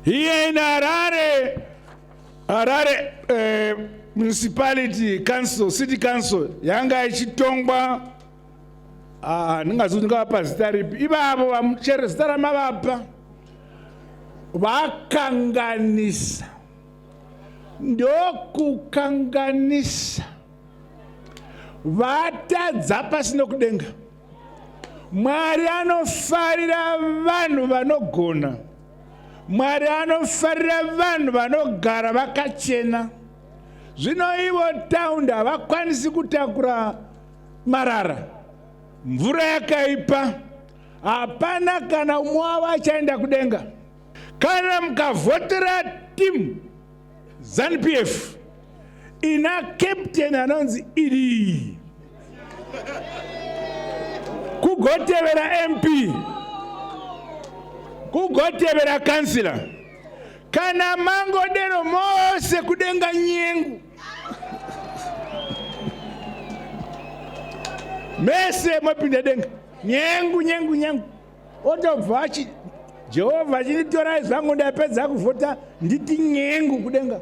Here in Harare, Harare Municipality Council, City Council yanga ichitongwa, ndingazi kuti ndingavapa zita ripi ivavo vamuchere zita ramavapa vakanganisa ndokukanganisa vatadza pasi nokudenga. Mwari anofarira vanhu vanogona. Mwari anofarira vanhu vanogara vakachena. Zvino ivo taundi havakwanisi kutakura marara, mvura yakaipa, hapana kana umwe wavo achaenda kudenga. Kana mukavhotera team ZANU-PF ina captain anonzi ED, kugotevera MP, kugotevera kansila, kana mangodero mose kudenga nyengu mese mopinda denga nyengu nyengu nyengu. Otobva achi Jehovha, chinitorai zvangu, ndapedza kuvhota, nditi nyengu kudenga.